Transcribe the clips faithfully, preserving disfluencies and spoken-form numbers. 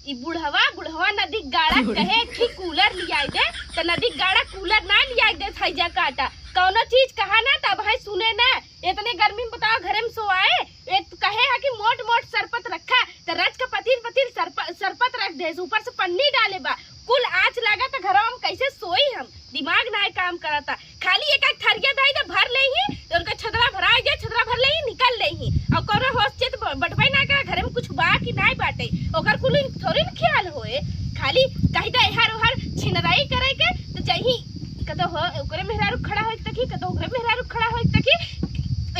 ई बुढ़वा, बुढ़वा नदी गाड़ा कहे कि कूलर लियाई दे, त नदी गाड़ा कूलर ना लियाई दे, थैजा काटा। कौनो चीज कहा ना, तब है सुने ना। इतने गर्मी में बताओ, घरे में सोआए। एक तो कहे है कि मोट मोट सरपत रखा, त रच के पतील पतील सरप-, सरपत रख दे, ऊपर से पन्नी डाले बा। कुल आँच लागा त घरवा में कैसे सोई हम? दिमाग नाय काम करता। खाली एक एक थरिया दाई दे भर लेही, त उनका छदरा भराई दे, छदरा भर लेही, निकल लेही। और कौनो होश चेत ब-, बटबे ना करे, घरे में कुछ बा कि नाय बाटे, ओकर कुल थोड़ी न ख्याल होए। खाली कही दे एहर ओहर छिनराई करे के, त जही कतो हो, ओकरे मेहरारू खड़ा होई तकी, कतो ओकरे मेहरारू खड़ा होई तकी।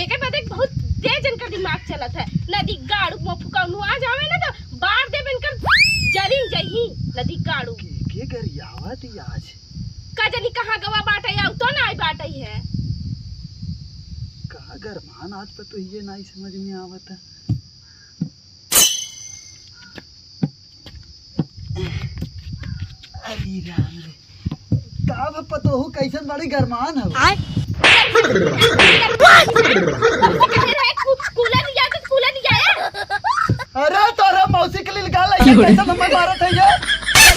एकर बाद एक बहुत तेज इनकर दिमाग चलत है। नदी गाड़ू मुँह फुकौनू आ जावे ना, तो बार देब इनकर जरी जही नदी गाड़ू। के, के गरियावत ही आज? का जानी कहाँ गवा बाटे, आउ तो ना आई बाटे है। का गरमान आज पर तो ये नाई समझ में आवत है। अरे राम रे, का बा पतोहू, कैसन बड़ी गरमान हो? आय। कहे रहे कू-, कूलर लिया तो कूलर लिया है। अरे तोरा मौसी के लिए गाल है, कैसन हमें मारत है ये?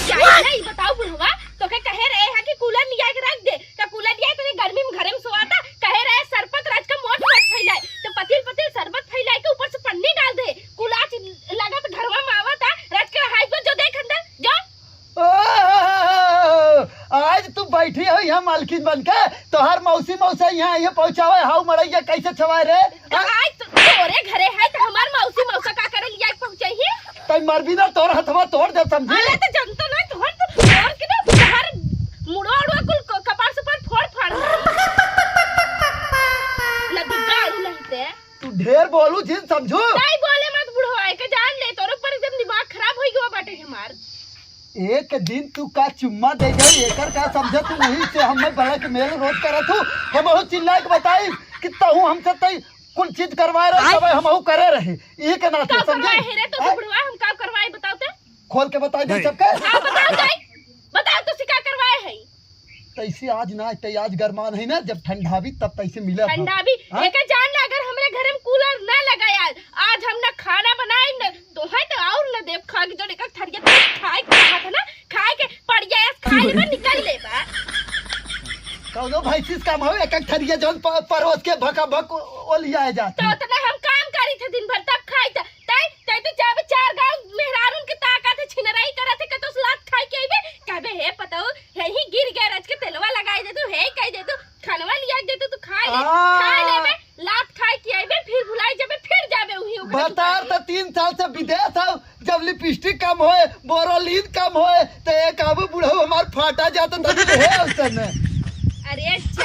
क्या है, बताओ बुढ़वा, तो के कहे रहे है कि कूलर लिया के रख दे, तो कूलर लिया, इतने गर्मी में घरे में सोआता, कहे रहे सरबत रच के मोट मोट फैलाए, तो पतील पतील सरबत फैलाए के ऊपर से पन्नी डाल दे, कुल आँच लागत घरवा में आवता, रच के रहाई जो, जो देख अंदर, जो। ओ, आज तू बैठी हो यहाँ मालकिन बन के, तोहार मौसी मौसा यहाँ ये पहुँचावे, हाउ मड़ैया कैसे छवाए रे? तो हाँ? आज तो तोरे घरे है, तो हमार मौसी मौसा का करे लिया के पहुँचाई है? तै मरबी ना, तोर हथवा तोड़ दे, समझी? अरे तो जनतो ना, तोहर तो तोड़ के ना, तोहर मुड़वा उड़वा कुल क-, कपार से पर फोड़ फाड़ दे। नदी गाड़ू नहीं ते। तू ढेर बोलू जिन समझू। नहीं बोले मत बुढ़वा, एके जान ले, तोरे ऊपर एकदम दिमाग खराब होई गवा बाटे हमार। एक दिन तू का चुम्मा दे गई, एकर का समझे तू? वही से हमें blackmail रोज करत हूँ। हम बहुत चिल्ला के बताई कि तहू हमसे तई कुल चीज करवाए रहे, आय। तब हमहू करे रहे। इहे के नाते का समझे? करवाए है रे, तो आय। बुढ़वा हम का करवाए बताओ ते? खोल के बताई दे नहीं। सबके। हाँ, बताओ जाई। बताओ तो सिका करवाए है। तैसे आज ना, तै आज गरमान है ना, जब ठंडा भी तब तैसे मिले हम। ठंडा भी? हाँ? एके जान ले, अगर हमरे घरे में कूलर ना लगाए आज, आज हम ना खाना बनाए, न तोहे तो और न देब खा के, जो एक थरिया तो खाए के चाहत है ना, खाए के पड़ जाए, आज खाए लेबा, निकल लेबा। कौनो भैंसिस काम हो, एक एक थरिया जौन प-, परोस के भका भक ओ-, ओलियाए जात तो है। उतना हम काम करी थे दिन भर, तब खाई थे। तै, तै तो चाहे चार गाँव मेहरारून के ताकत है, छिनराई करत है, कतो से लात खाई के अइबे, कहबे, "हे पतऊ, यही गिर गया, रच के तेलवा लगाई दे तू, हे कह दे तू, खानवा लिया दे तू, तू खाए ले, आ। खाए लेबे, लात खाए के अइबे, फिर भुलाई जाबे, फिर जाबे उही ओकरे बतार दुकान त में।" तीन साल से विदेश हौ, जब lipstick कम होए, बोरोलिन कम होए, त एक आबू बुढ़ऊ हमार फाटा जात, तब हे औसन। अरे जा,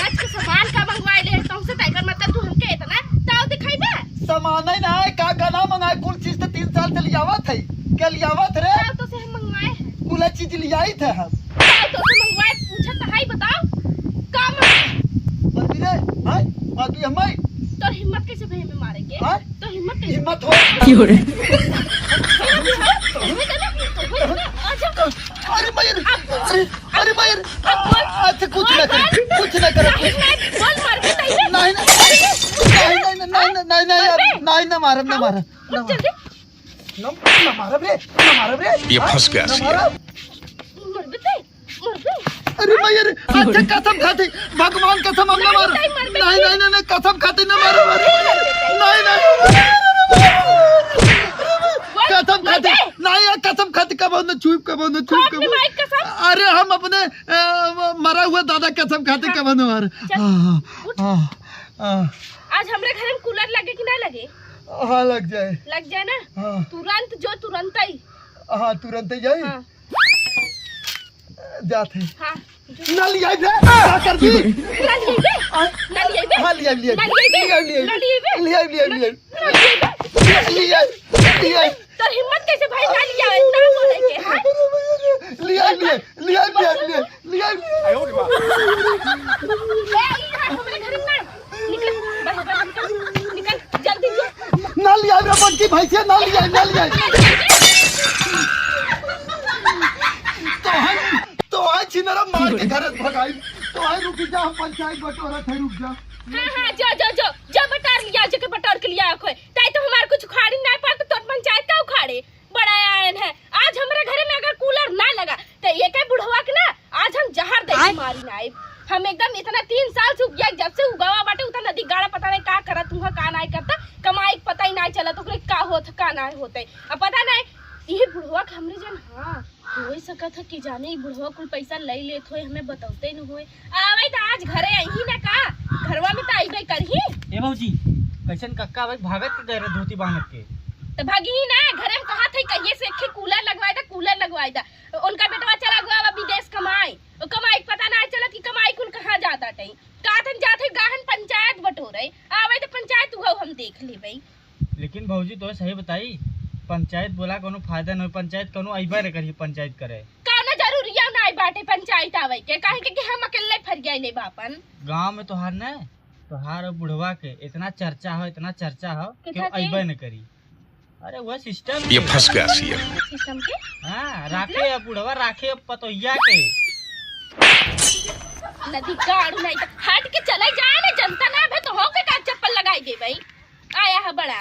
आज के सामान का मंगवाए ले, तुमसे तय कर, मतलब तू हमके इतना ताव दिखाई बे? सामान ही ना है, का गला मंगाए, कुल चीज तो तीन साल से लियावत है। क्या लियावत रे? ताव तो से हम मंगवाए हैं। कुल चीज लियाई थे हम। ताव तो से मंगवाए, पूछत है, बताओ, का मंगवाए? अभी रे, हैं? अभी हम आई। तोर हिम्मत कैसे भई हमें मारे के? हैं? तो हिम्मत कैसे? हिम्मत हो। क्यों रे? अरे भाई, अरे, अरे भाई, अरे, अरे भाई, अच्छा, कुछ ना करे, कुछ ना करे। नहीं, नहीं, नहीं, नहीं, नहीं, नहीं, यार, नहीं, ना मारब, ना मारब, ना मारब। ना, ना मारब रे, ना मारब रे। ये हाँ? फंस गया ना सी। मारब। अरे भाई, अरे, अच्छा, कसम खाती, भगवान कसम, हम ना मारो। नहीं, नहीं, नहीं, नहीं, कसम खाती, ना मारो, मारो। नहीं, नहीं, कसम खाती, नहीं, यार, कसम खाती, कबो न छुइब, कबो न छुइब, कबो। अरे, हम अपने, अ, मरा हुआ दादा कसम खाती, हाँ। कबो न मारो। चल, हाँ, उठ। हाँ, हाँ। आज हमरे घर में कूलर लगे कि ना लगे? हाँ, लग जाए। लग जाए ना? हाँ। तुरंत जो, तुरंत ही। हाँ, तुरंत ही जाए। हाँ। जात है। हाँ, जो। ना लियाई बे, का कर दी? ना लियाई बे? आ? ना लियाई बे? हाँ, लियाई, लियाई। ना लियाई बे? लियाई, लियाई। ना लियाई बे? लियाई, लियाई, लियाई। ना लियाई बे? लियाई, लियाई। तोर हिम्मत कैसे भाई ना लियाई, इतना बोले के, हाँ? लियाई, लियाई, लियाई, लियाई, लियाई। ए, ई रहा हमरे घर में ना। निकल, बाहर, बाहर निकल, निकल, जल्दी निकल। ना लियाई रे बड़की भैंसिया, ना लियाई, ना लियाई। तोहन, तोहन छिनरा मार के घर से भगाई। तोहन रुक जा, हम पंचायत बटोरत है, रुक जा। हाँ, हाँ, जो, जो, जो, जो बटोर लिया, जो के बटोर के लिया, खोए। ताई तो हमार कुछ उखाड़ी ना पाए, तो तोर पंचायत का उखाड़े? बड़ा आयन है, आज एके बुढ़वा के ना आज हम जहर दे के मारी ना आइब। हम एकदम इतना तीन साल से उगिया, जब से उगावा बाटे उतना नदी गाड़ा पता नहीं का करत हुआ, का नाय करता, कमाई के पता ही नाय चलत ओकरे का होत का नाय होते। अब पता नहीं इही बुढ़वा के हमरे जन, हाँ, हो सकत है कि जाने ई बुढ़वा कुल पैसा ले लेत होए, हमें बतौते न होए। आवे त आज घरे अइही ना का, घरवा में त अइबे करही। ए भौजी, कैसन कक्का भाई भागत के गए रहे धोती बांधत के? त भागी ना, घरे में कहा थे कहिए से एक कूलर लगवाए दा, कूलर लगवाए दा। उनका बेटवा चला गवा बा विदेश कमाए, ओ कमाई के पता ना चलत कि कमाई कुल कहाँ जाता टई। का तन जात है गाहन पंचायत बटोरे, आवे त पंचायत उहो हम देख लेबे। लेकिन भौजी, तोहे सही बताई, पंचायत बोला कोनो फायदा न हो, पंचायत कोनो अइबे न करी पंचायत करे। कौनो जरूरिया नाय बाटे पंचायत आवे के, काहे के कि हम अकेले फरियाइले बा अपन। गाँव में तोहार न, तोहार और बुढ़वा के इतना चर्चा हो, इतना चर्चा हो कि केथा के? अइबे न करी। अरे वह सिस्टम ये के। फंस गया सीएम। सिस्टम के? हाँ, राखे अब बुढ़वा, राखे अब पतोहिया के। नदी गाड़ू नहीं तो हट के चले जाए ना, जनता ना भे तो हो के का चप्पल लगाई दे भाई। आया है बड़ा,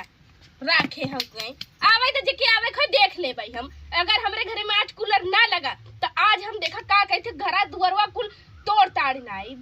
राखे हम कहीं। आवे तो जेके आवे खोई देख ले भाई हम। अगर हमरे घरे में आज कूलर ना लगा तो आज हम देखा का कहते घरा दुआरवा कुल तोड़ ताड़ ना आई।